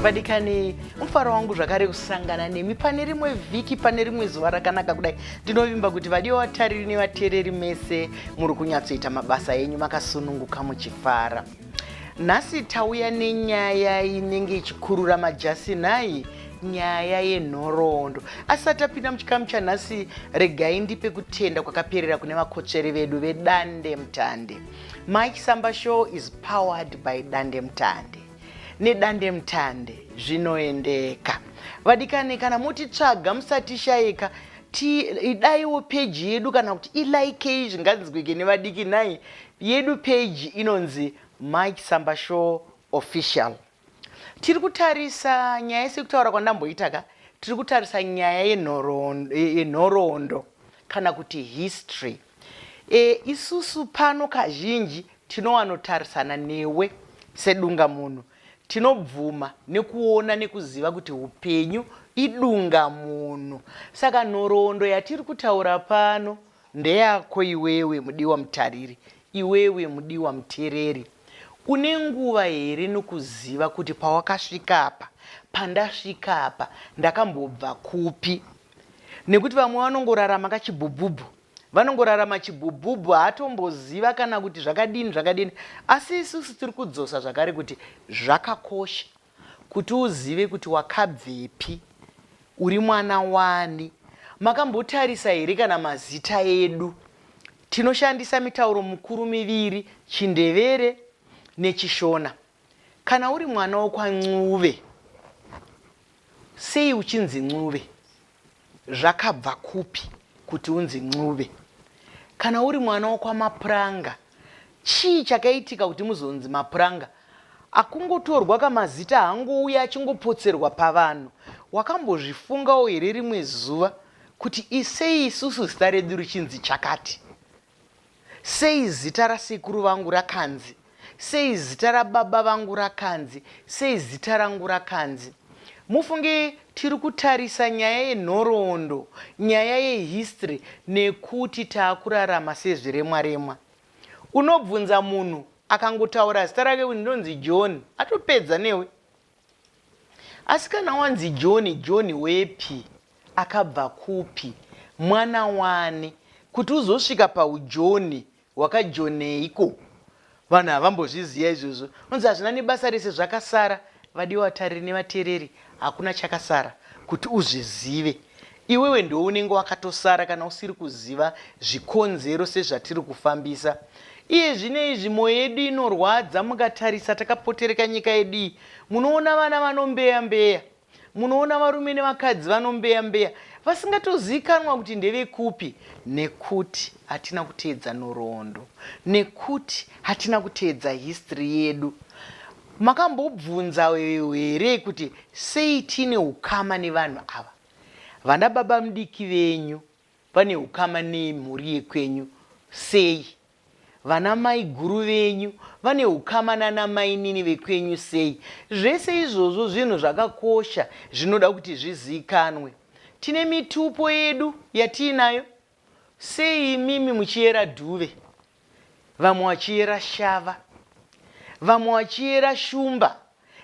Vadikani, mufaro wangu zvakare kusangana nemi pane rimwe vhiki, pane rimwe zuva rakanaka kudai. Ndinovimba kuti vadiwa vatariri nevateereri mese muri kunyatsoita mabasa enyu makasununguka muchifara. Nhasi tauya nenyaya inenge ichikurura majasi nhai, nyaya yenhoroondo. Asi tapinda muchikamu chanhasi, regai ndipe kutenda kwakaperera kune vakotsveri vedu vedande mutande. Mike Samba Show is powered by Dande Mutande. Nedande mutande zvinoendeka. Vadikani, kana motitsvaga musatishayika, idaiwo peji yedu kana kuti ilaikei zvinganzwike nevadiki nhai. Yedu peji inonzi Mike Samba Show Official. Tiri kutarisa nyaya sekutaura kwandamboita ka, tiri kutarisa nyaya yenhoroondo kana kuti history. Isusu pano kazhinji tinowanotarisana newe sedunga munhu. Tinobvuma nekuona nekuziva kuti upenyu idunga munhu. Saka nhoroondo yatiri kutaura pano ndeyako iwewe mudiwa mutariri, iwewe mudiwa mutereri. Une nguva here nokuziva kuti pawakasvika apa, pandasvika apa, ndakambobva kupi? Nekuti vamwe vanongorarama kachibhubhubhu, vanongorarama chibhubhubhu, haatomboziva kana kuti zvakadini zvakadini. Asi isusu tiri kudzosa zvakare kuti zvakakosha kuti uzive kuti wakabvepi, uri mwana wani. Makambotarisa here kana mazita edu? Tinoshandisa mitauro mukuru miviri, chiNdevere nechiShona. Kana uri mwana wokwaNcuve, sei uchinzi Ncube? Zvakabva kupi kuti unzi Ncube? Kana uri mwana wokwaMapuranga, chii chakaitika kuti muzonzi Mapuranga? Akungotorwa kamazita haangouya achingopotserwa pavanhu. Wakambozvifungawo here rimwe zuva kuti sei isusu zita redu richinzi chakati? Sei zita rasekuru vangu rakanzi? Sei zita rababa vangu rakanzi? Sei zita rangu rakanzi? Mufunge tiri kutarisa nyaya yenhoroondo, nyaya yehistory nekuti taakurarama sezviremwa remwa. Unobvunza munhu akangotaura zita rake kuti ndinonzi John, atopedza newe. Asi kana wanzi John, John wepi? Akabva kupi? Mwana wani? Kuti uzosvika pauJohn wakajoneiko? Vanhu havambozviziva izvozvo. Unzi hazvina nebasa rese zvakasara. Vadiwa vatariri nevatereri, hakuna chakasara kuti uzvizive. Iwewe ndiwe unenge wakatosara kana usiri kuziva zvikonzero sezvatiri kufambisa. Iye zvino izvi mwoyo yedu inorwadza mukatarisa takapotereka nyika yedu iyi. Munoona vana vanombeya mbeya. Munoona varume nevakadzi vanombeya mbeya vasingatozikanwa kuti ndevekupi nekuti hatina kuteedza nhoroondo, nekuti hatina kuteedza history yedu. Makambobvunza here kuti sei tiine ukama nevanhu ava? Vana baba mudiki venyu vane ukama nemhuri yekwenyu sei? Vana mai guru venyu vane ukama nana mainini vekwenyu sei? Zvese izvozvo zvinhu zvakakosha zvinoda kuti zvizikanwe. Tine mitupo yedu yatiinayo. Sei imimi muchiyera dhuve, vamwe vachiyera shava, vamwe vachiyera shumba?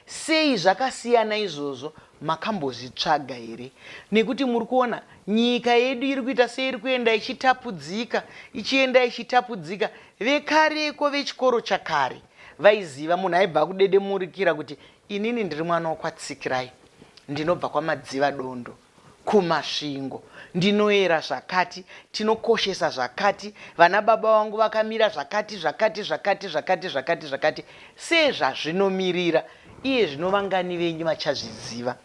Sei zvakasiyana izvozvo? Makambozvitsvaga here? Nekuti muri kuona nyika yedu iri kuita seiri kuenda ichitapudzika, ichienda ichitapudzika. Vekareko vechikoro chakare vaiziva, munhu aibva akudedemurikira kuti inini ndiri mwana wokwaTsikirai, ndinobva kwaMadziva Dondo. kuMasvingo ndinoera zvakati, tinokoshesa zvakati, vana baba vangu vakamira zvakati, zvakati, zvakati, zvakati, zvakati, zvakati, sezvazvinomirira. Iye zvino vangani venyu vachazviziva?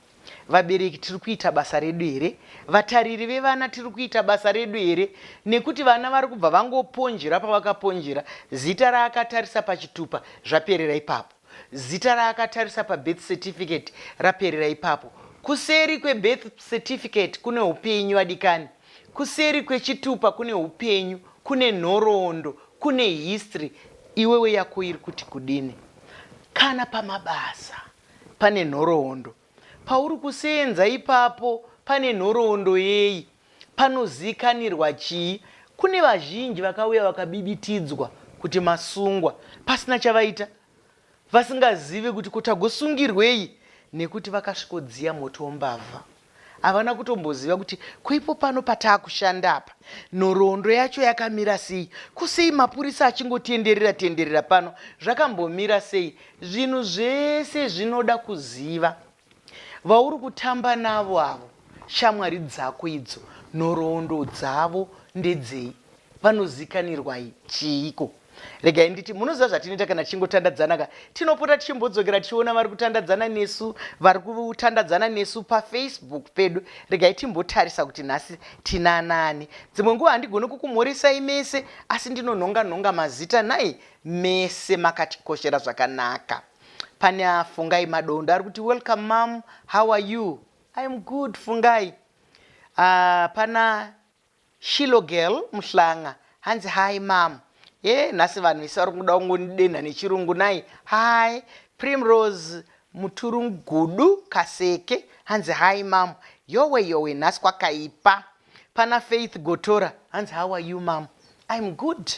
Vabereki tiri kuita basa redu here? Vatariri vevana tiri kuita basa redu here? Nekuti vana vari kubva vangoponjera pavakaponjera, zita raakatarisa pachitupa zvaperera ipapo. Zita raakatarisa pabirth certificate raperera ipapo. Kuseri kwebirth certificate kune upenyu vadikani. Kuseri kwechitupa kune upenyu, kune nhoroondo, kune history. Iwewe yako iri kuti kudini? Kana pamabasa pane nhoroondo. Pauri kuseenza ipapo pane nhoroondo yei? Panozikanirwa chii? Kune vazhinji vakauya vakabibitidzwa kuti masungwa pasina chavaita, vasingazive kuti ko tagosungirwei. Nekuti vakasvikodziya moto wombavha. Havana kutomboziva kuti ko ipo pano pataakushanda apa nhoroondo yacho yakamira sei? Ko sei mapurisa achingotenderera tenderera pano? Zvakambomira sei? Zvinhu zvese zvinoda kuziva. Vauri kutamba navo avo, shamwari dzako idzo, nhoroondo dzavo ndedzei? Vanozikanirwa chiiko? Regai nditi, munoziva zvatinoita kana tichingotandadzana ka? Tinopota tichimbodzokera tichiona vari kutandadzana nesu, vari kutandadzana nesu paFacebook pedu. Regai timbotarisa kuti nhasi tinanani. Dzimwe nguva handigoni kukumhoresai mese, asi ndinonhonga nhonga mazita nhai mese makatikoshera zvakanaka. Pane afungai Madondo ari kuti welcome mom, how are you? I am good Fungai. Pana Shilo girl Mhlanga hanzi hi mom. Ye nhasi vanhu vese vari kuda kungondidenha nechirungu nai. Hi Primrose Muturungudu Kaseke hanzi hi mom. Yowe yowe nhasi kwakaipa. Pana Faith Gotora hanzi how are you mom? I'm good.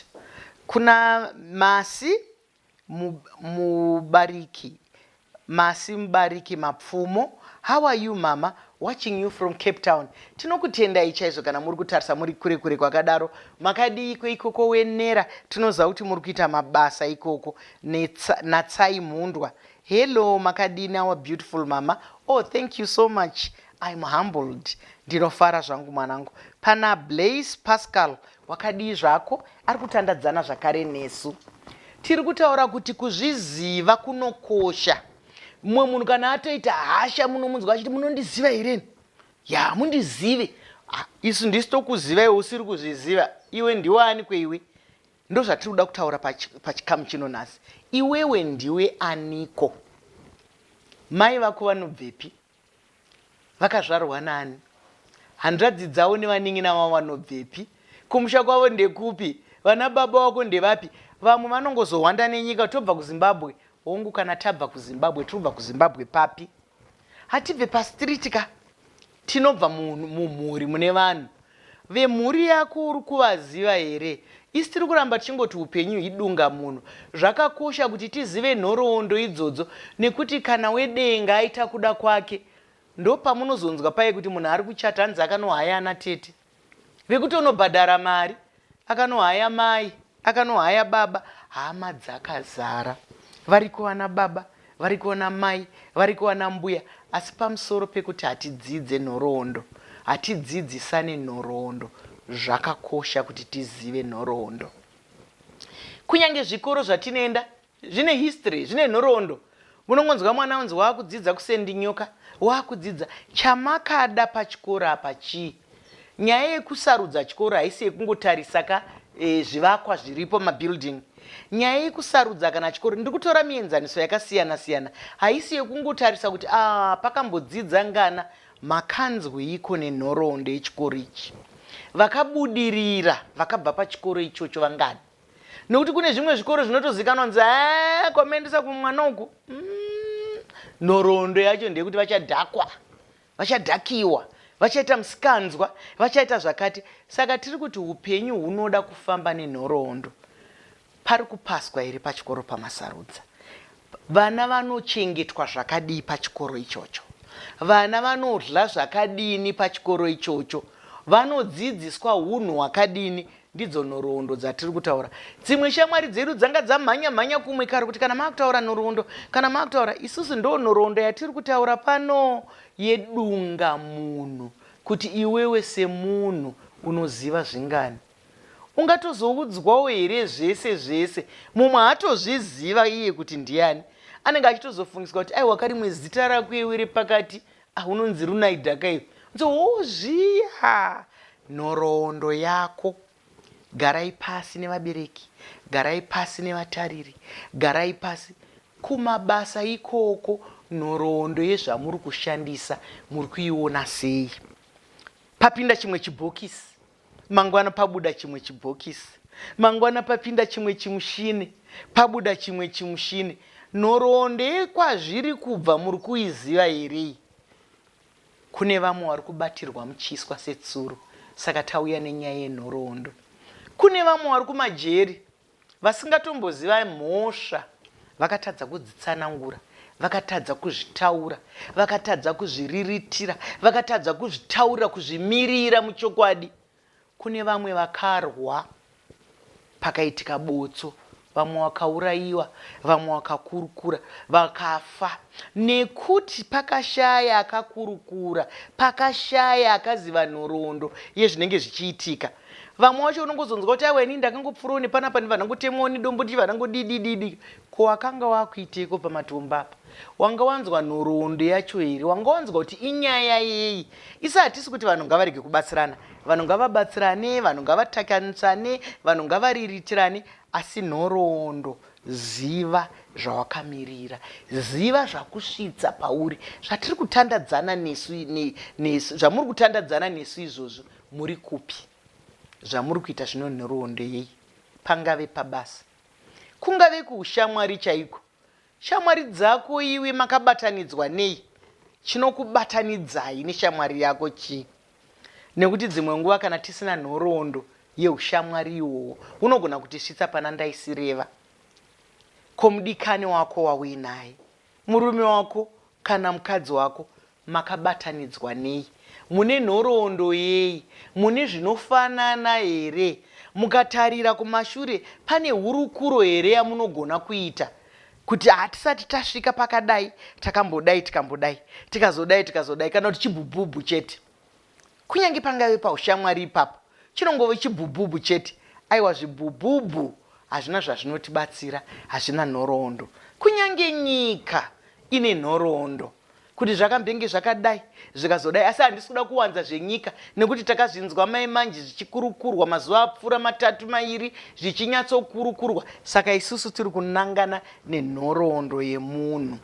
Kuna Masi Mubariki Masi Mubariki Mapfumo how are you mama watching you from Cape Town tinokutendai chaizvo kana muri kutarisa muri kure kure kwakadaro makadiiko ikoko wenera tinoziva kuti muri kuita mabasa ikoko natsai mhundwa hello makadini our beautiful mama oh thank you so much I'm humbled ndinofara zvangu mwanangu pana Blaise Pascal Wakadii zvako? Ari kutandadzana zvakare nesu. Tiri kutaura kuti kuzviziva kunokosha. Mumwe munhu kana atoita hasha munomunzwa achiti munondiziva here? Ya, hamundizive. Ah, isu ndisu tokuziva iwe usiri kuzviziva. Iwe ndiwe ani kweiwe? Ndozvatiri kuda kutaura pachikamu chino nhasi. Iwewe ndiwe aniko? Mai vako vanobvepi? Vakazvarwa nani? Hanzvadzi dzavo nevanin'ina vavo vanobvepi? Kumusha kwavo ndekupi? Vana baba vako ndevapi? Vamwe vanongozohwanda nenyika tobva kuZimbabwe. Hongu kana tabva kuZimbabwe tiri kubva kuZimbabwe papi? Hatibve pastreet ka. Tinobva mumhuri mune vanhu. Vemhuri yako uri kuvaziva here? Isu tiri kuramba tichingoti upenyu idunga munhu. Zvakakosha kuti tizive nhoroondo idzodzo nekuti kana wedenga aita kuda kwake ndopamunozonzwa paye kuti munhu ari kuchata hanzi akanohaya ana tete vekutonobhadhara mari akanohaya mai akanohaya baba hama dzakazara variko vana baba variko vana mai variko vana mbuya asi pamusoro pekuti hatidzidze nhoroondo hatidzidzisane nhoroondo zvakakosha kuti tizive nhoroondo kunyange zvikoro zvatinoenda Zvine history, zvine nhoroondo. Munongonzwa mwana onzi waakudzidza kusendinyoka, waakudzidza. Chamakada pachikoro apa chii? Nyaya yekusarudza chikoro haisi yekungotarisa ka e, zvivakwa zviripo mabuilding. Nyaya yekusarudza kana chikoro, ndiri kutora mienzaniso yakasiyana siyana, haisi yekungotarisa kuti ah, pakambodzidza ngana. Makanzweiko nenhoroondo yechikoro ichi? Vakabudirira vakabva pachikoro ichocho vangani? Nekuti kune zvimwe zvikoro zvinotozikanwa nzi eh, kwamaendesa kumwana uku nhoroondo yacho ndeyekuti vachadhakwa, vachadhakiwa, vachaita musikanzwa, vachaita zvakati. Saka tiri kuti upenyu hunoda kufamba nenhoroondo. Pari kupaswa here pachikoro pamasarudza? Vana vanochengetwa zvakadii pachikoro ichocho? Vana vanodla zvakadini pachikoro ichocho? Vanodzidziswa hunhu hwakadini? Ndidzo nhoroondo dzatiri kutaura. Dzimwe shamwari dzedu dzanga dzamhanya mhanya kumwe kare kuti kana maakutaura nhoroondo, kana maakutaura isusu ndo nhoroondo yatiri kutaura pano yedunga munhu kuti iwewe semunhu unoziva zvingani. Ungatozoudzwawo here zvese zvese? Mumwe haatozviziva iye kuti ndiani. Anenge achitozofungiswa kuti aiwa karimwe zita rako iwe repakati ah, unonzi Runaida ka iwe. Nzo wozviya nhoroondo yako. Garai pasi nevabereki, garai pasi nevatariri, garai pasi kumabasa ikoko. Nhoroondo yezvamuri kushandisa muri kuiona sei? Papinda chimwe chibhokisi, mangwana pabuda chimwe chibhokisi, mangwana papinda chimwe chimushini, pabuda chimwe chimushini. Nhoroondo yekwazviri kubva muri kuiziva here iyi? Kune vamwe vari kubatirwa muchiswa setsuro, saka tauya nenyaya yenhoroondo. Kune vamwe vari kumajeri vasingatomboziva mhosva, vakatadza kudzitsanangura. Vakatadza kuzvitaura, vakatadza kuzviriritira, vakatadza kuzvitaurira, kuzvimirira muchokwadi. Kune vamwe vakarwa pakaitika botso, vamwe vakaurayiwa, vamwe vakakurukura vakafa nekuti pakashaya akakurukura, pakashaya akaziva nhoroondo yezvinenge zvichiitika. Vamwe vacho unongozonzwa kuti aiwa ini ndakangopfuurawo nepanapa ndibva ndangotemwawo nedombo ndichibva ndangodidididi. Ko wakanga wakuiteiko pamatombo apa? Wanga wanzwa nhoroondo yacho here? Wanga wanzwa kuti inyaya yei? Isu hatisi kuti vanhu ngavarege kubatsirana. Vanhu ngavabatsirane, vanhu ngavatakanisane, vanhu ngavariritirane, asi nhoroondo ziva zvawakamirira. Ziva zvakusvitsa pauri. Zvatiri kutandadzana nesu, nesu, zvamuri kutandadzana nesu izvozvo, muri kupi? Zvamuri kuita zvino nhoroondo yei? Pangave pabasa. Kungave kuushamwari chaiko. Shamwari dzako iwe makabatanidzwa nei? Chinokubatanidzai neshamwari yako chii? Nekuti dzimwe nguva kana tisina nhoroondo yeushamwari ihwohwo hunogona kutisvitsa pana ndaisireva. Ko mudikani wako wauinaye, murume wako kana mukadzi wako Makabatanidzwa nei? Mune nhoroondo yei? Mune zvinofanana here? Mukatarira kumashure, pane hurukuro here yamunogona kuita kuti hatisati tasvika pakadai, takambodai, tikambodai, tikazodai, tikazodai, kana kuti chibhubhubhu chete? Kunyange pangave paushamwari ipapo, chinongove chibhubhubhu chete. Aiwa, zvibhubhubhu hazvina zvazvinotibatsira, hazvina nhoroondo. Kunyange nyika ine nhoroondo kuti zvakambenge zvakadai zvikazodai, asi handisi kuda kuwanza zvenyika nekuti takazvinzwa mai manje zvichikurukurwa mazuva apfuura matatu mairi zvichinyatsokurukurwa. Saka isusu tiri kunangana nenhoroondo yemunhu.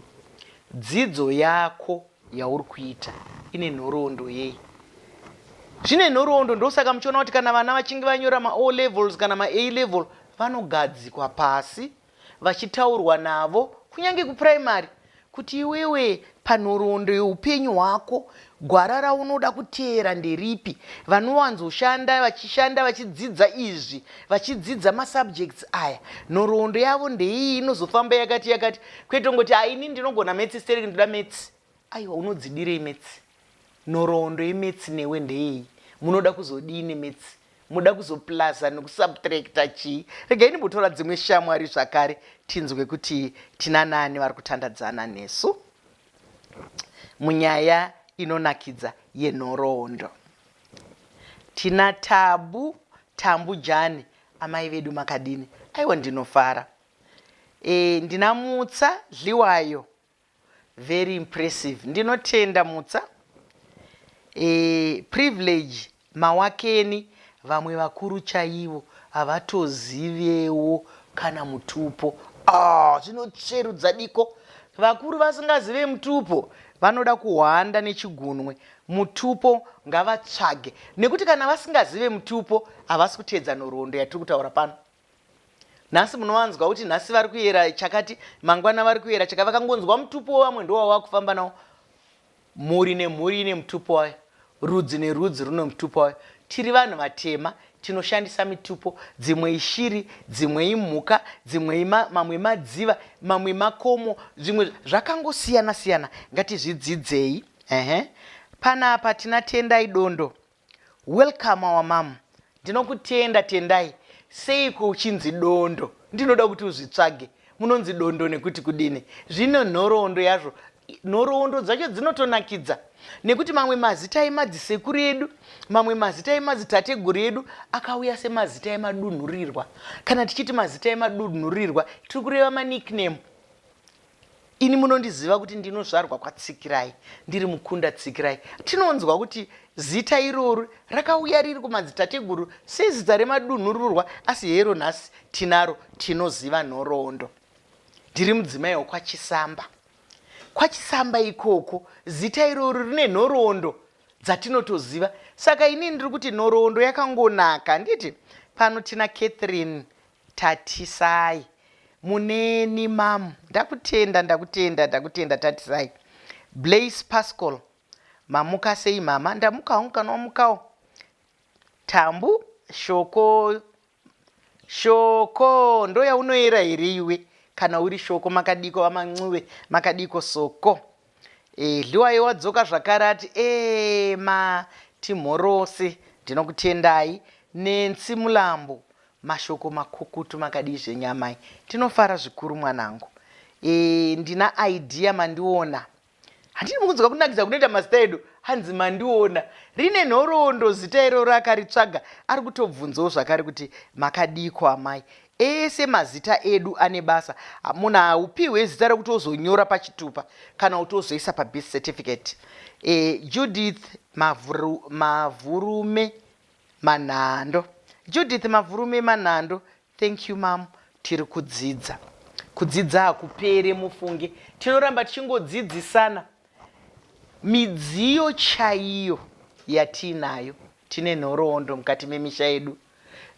Dzidzo yako yauri kuita ine nhoroondo yei? Zvine nhoroondo, ndosaka muchiona kuti kana vana vachinge vanyora ma-O levels kana ma-A level vanogadzikwa pasi vachitaurwa navo kunyange kupuraimari kuti iwewe panhoroondo yeupenyu hwako gwara raunoda kuteera nderipi. Vanowanzoshanda vachishanda vachidzidza izvi, vachidzidza masubjects aya, nhoroondo yavo ndeiyi inozofamba yakati yakati, kwete kungoti ah, ini ndinogona maths stereki ndoda maths. Aiwa, unodzidirei maths? Nhoroondo yemaths newe ndeyei? Munoda kuzodii nemaths? Muda kuzoplaza nekusubtracta chii? Regai ndimbotora dzimwe shamwari zvakare tinzwe kuti tina nani vari kutandadzana nesu munyaya inonakidza yenhoroondo. Tina Tabu Tambu Jani, amai vedu makadini? Aiwa ndinofara. E, ndina Mutsa Dliwayo. Very impressive. Ndinotenda Mutsa. E, Privilege Mawakeni, vamwe vakuru chaivo havatozivewo kana mutupo. Ah, zvinotsverudza diko. Vakuru vasingazive mutupo vanoda kuhwanda nechigunwe. Mutupo ngavatsvage nekuti kana vasingazive mutupo havasi kuteedza nhoroondo yatiri kutaura pano. Nhasi munovanzwa kuti nhasi vari kuyera chakati, mangwana vari kuyera chakati. Vakangonzwa mutupo wevamwe ndowavakufamba nawo. Mhuri nemhuri ine mutupo wayo, rudzi nerudzi rune mutupo wayo. Tiri vanhu vatema tinoshandisa mitupo, dzimwe ishiri, dzimwe imhuka, dzimwe ima, mamwe madziva, mamwe makomo, zvimwe zvakangosiyana siyana. Ngatizvidzidzei. Ehe. Panapa tina Tendai Dondo. Welcome our mom. Ndinokutenda Tendai. Seiko uchinzi dondo? Ndinoda kuti uzvitsvage. Munonzi dondo nekuti kudini? Zvine nhoroondo yazvo. Nhoroondo dzacho dzinotonakidza nekuti mamwe mazita emadzisekuru edu, mamwe mazita emadzitateguru edu akauya semazita emadunhurirwa. Kana tichiti mazita emadunhurirwa tiri kureva manickname. Ini munondiziva kuti ndinozvarwa kwaTsikirai, ndiri mukunda Tsikirai. Tinonzwa kuti zita iroro rakauya riri kumadzitateguru sezita remadunhururwa asi hero nhasi tinaro, tinoziva nhoroondo. Ndiri mudzimai wekwaChisamba. KwaChisamba ikoko zita iroro rine nhoroondo dzatinotoziva. Saka inini ndiri kuti nhoroondo yakangonaka, handiti? Pano tina Catherine Tatisai. Muneni mum. Ndakutenda ndakutenda ndakutenda Tatisai. Blaise Pascal. Mamuka sei mama? Ndamuka hangu kana wamukawo. Tambu shoko shoko ndoyaunoera here iwe? Kana uri shoko makadiko vaMancube, makadiko Soko. E, Dliwayo wadzoka zvakare ati e ma timhorose ndinokutendai. Nancy Mulambo mashoko makukutu makadii zvenyu amai? Tinofara zvikuru mwanangu. E, ndina idea mandiona. Handini mukunzwa kunakidza kunoita mazita edu hanzi mandiona rine nhoroondo zita iroro akaritsvaga ari kutobvunzawo zvakare kuti makadiko amai ese mazita edu ane basa munhu haupihwe zita rekuti ozonyora pachitupa kana kuti ozoisa pabirth certificate e, Judith Mavuru, Mavurume Manhando Judith Mavurume Manhando thank you mam tiri kudzidza kudzidza hakupere mufunge tinoramba tichingodzidzisana midziyo chaiyo yatiinayo tine nhoroondo mukati memisha yedu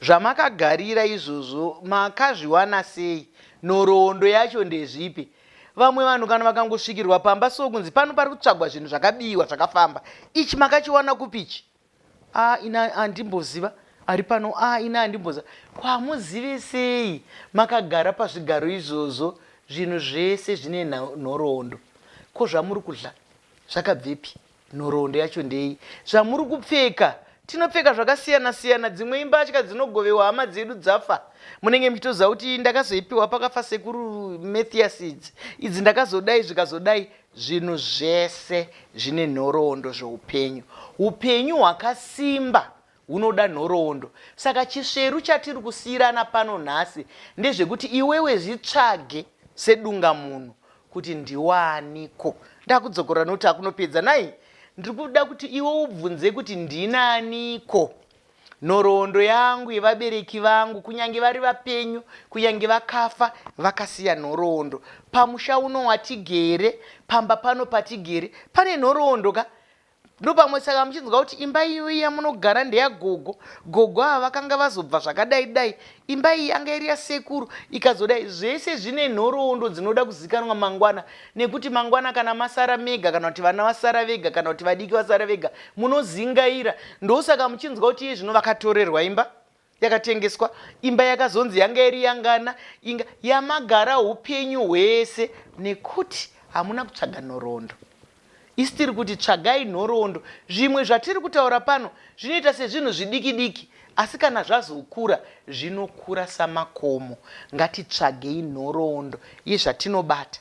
zvamakagarira izvozvo makazviwana sei nhoroondo yacho ndezvipi vamwe vanhu kana vakangosvikirwa pamba so kunzi pano pari kutsvagwa zvinhu zvakabiwa zvakafamba ichi makachiwana kupi ichi a ina handimboziva ari pano a ina handimboziva kwamuzive sei makagara pazvigaro izvozvo zvinhu zvese zvine nhoroondo ko zvamuri kudla zvakabvepi nhoroondo yacho ndei zvamuri kupfeka tinopfeka zvakasiyana siyana dzimwe imbatya dzinogovewa hama dzedu dzafa munenge muchitoziva kuti ndakazoipiwa pakafa sekuru Mathias idzi idzi ndakazodai zvikazodai zvinhu zvese zvine nhoroondo zveupenyu upenyu hwakasimba hunoda nhoroondo saka chisveru chatiri kusiyirana pano nhasi ndezvekuti iwewe zvitsvage sedungamunhu kuti ndiwaniko ndakudzokorora nokuti akunopedza nai ndiri kuda kuti iwe ubvunze kuti ndinaniko nhoroondo yangu yevabereki vangu kunyange vari vapenyu kunyange vakafa vakasiya nhoroondo pamusha uno watigere pamba pano patigere pane nhoroondo ka ndopamwe saka muchinzwa kuti imba iyo yamunogara ndeyagogo gogo ava vakanga vazobva zvakadai dai imba iyi yanga iri yasekuru ikazodai zvese zvine nhoroondo dzinoda kuzikanwa mangwana nekuti mangwana kana masara mega kana kuti vana vasara vega kana kuti vadiki vasara vega munozingaira ndosaka muchinzwa kuti iye zvino vakatorerwa imba yakatengeswa imba yakazonzi yanga iri yangana inga yamagara upenyu hwese nekuti hamuna kutsvaga nhoroondo isi tiri kuti tsvagai nhoroondo zvimwe zvatiri kutaura pano zvinoita sezvinhu zvidiki diki asi kana zvazokura zvinokura samakomo ngatitsvagei nhoroondo yezvatinobata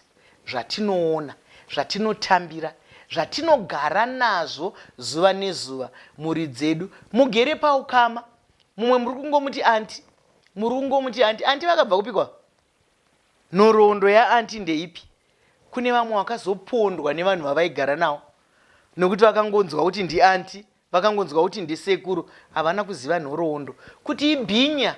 zvatinoona zvatinotambira zvatinogara nazvo zuva nezuva mhuri dzedu mugere paukama mumwe muri kungomuti auntie muri kungomuti auntie auntie vakabva kupikwa nhoroondo yaauntie ndeipi kune vamwe vakazopondwa nevanhu vavaigara navo nokuti vakangonzwa kuti ndiauntie vakangonzwa kuti ndisekuru havana kuziva nhoroondo kuti ibhinya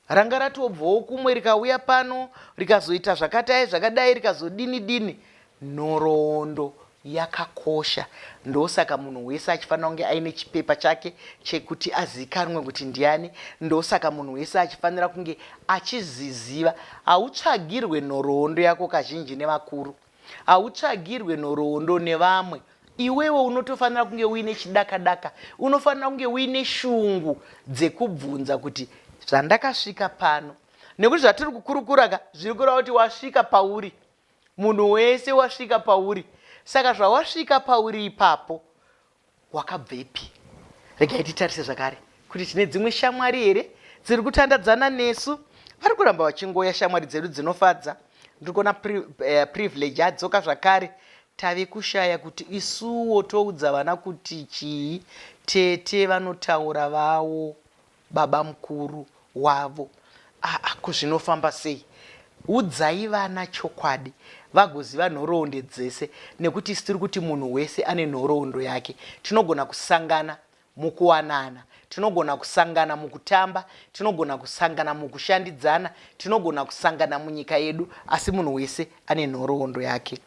ranga ratobvawo kumwe rikauya pano rikazoita zvakatai zvakadai rikazodini dini nhoroondo yakakosha ndosaka munhu wese achifanira kunge aine chipepa chake chekuti azikanwe kuti ndiani ndosaka munhu wese achifanira kunge achiziziva hautsvagirwe nhoroondo yako kazhinji nevakuru hautsvagirwe nhoroondo nevamwe iwewe unotofanira kunge uine chidakadaka unofanira kunge uine shungu dzekubvunza kuti zvandakasvika pano nekuti zvatiri kukurukura ka zviri kureva kuti wasvika pauri munhu wese wasvika pauri saka zvawasvika pauri ipapo wakabvepi regai titarise zvakare kuti tine dzimwe shamwari here dziri kutandadzana nesu vari kuramba vachingoya shamwari dzedu dzinofadza ndiri kuona Privilege adzoka zvakare tave kushaya kuti isuwo toudza vana kuti chii tete vanotaura vawo baba mukuru wavo aa ko zvinofamba sei udzai vana chokwadi vagoziva nhoroondo dzese nekuti isi tiri kuti munhu wese ane nhoroondo yake tinogona kusangana mukuwanana tinogona kusangana mukutamba tinogona kusangana mukushandidzana tinogona kusangana munyika yedu asi munhu wese ane nhoroondo yake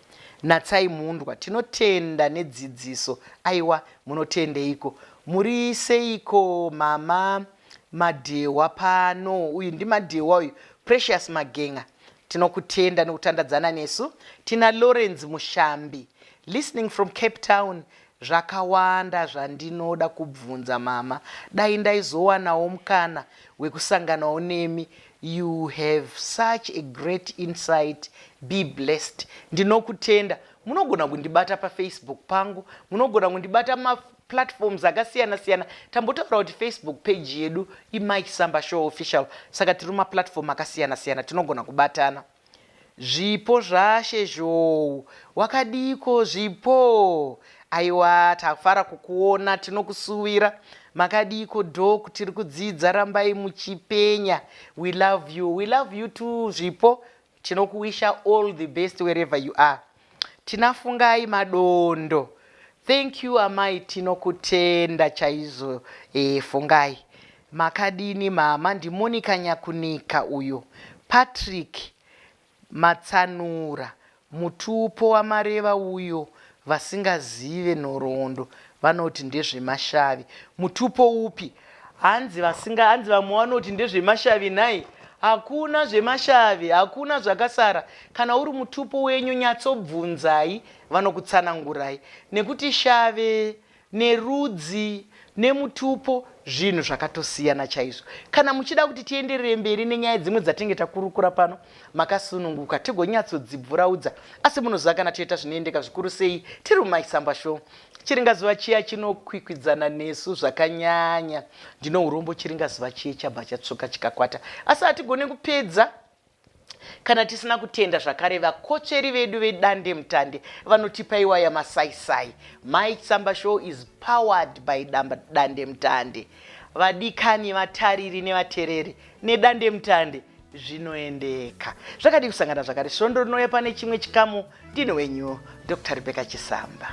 natsai mundwa tinotenda nedzidziso aiwa munotendeiko muri seiko mama madhewa pano uyu ndimadhewa uyu Precious Magenga tinokutenda nekutandadzana nesu tina Lawrence Mushambi listening from Cape Town zvakawanda zvandinoda kubvunza mama dai ndaizowanawo mukana wekusanganawo nemi. You have such a great insight. Be blessed. Ndinokutenda. Munogona kundibata paFacebook pangu, munogona kundibata maplatforms akasiyana siyana. Tambotaura kuti Facebook page yedu iMike Samba Show Official, saka tiri mumaplatform akasiyana siyana, tinogona kubatana. Zvipo zvashe Zhou, wakadiko Zvipo? Aiwa, tafara kukuona, tinokusuwira. Makadiko Doc? Tiri kudzidza, rambai muchipenya. We love you. We love you too, Zvipo. Tinokuwisha all the best wherever you are. Tinafungai Madondo, thank you amai, tinokutenda chaizvo. Fungai, makadini mama? NdiMonica Nyakunika uyo. Patrick Matsanura, mutupo wamareva uyo, vasingazive nhoroondo vanoti ndezvemashavi. Mutupo upi? Hanzi vasinga, hanzi vamwe vanoti ndezvemashavi. Nhai, hakuna zvemashavi, hakuna zvakasara. Kana uri mutupo wenyu, nyatsobvunzai vanokutsanangurai, nekuti shave nerudzi nemutupo zvinhu zvakatosiyana chaizvo. Kana muchida kuti tienderere mberi nenyaya dzimwe dzatinge takurukura pano, makasununguka, tigonyatsodzibvuraudza. Asi munoziva kana toita zvinoendeka zvikuru sei tiri muMaisamba Show. Chiringazuva chiya chinokwikwidzana nesu zvakanyanya. Ndino urombo, chiringazuva chiye chabva chatsvuka chikakwata, asi hatigone kupedza kana tisina kutenda zvakare vakotsveri vedu vedande mutande vanotipa iwaya masaisai. Mike Samba Show is powered by Dande Mutande. Vadikani vatariri nevatereri, nedande mutande zvinoendeka. Zvakadii kusangana zvakare svondo rinouya pane chimwe chikamu? Ndini wenyu Dr Rebecca Chisamba.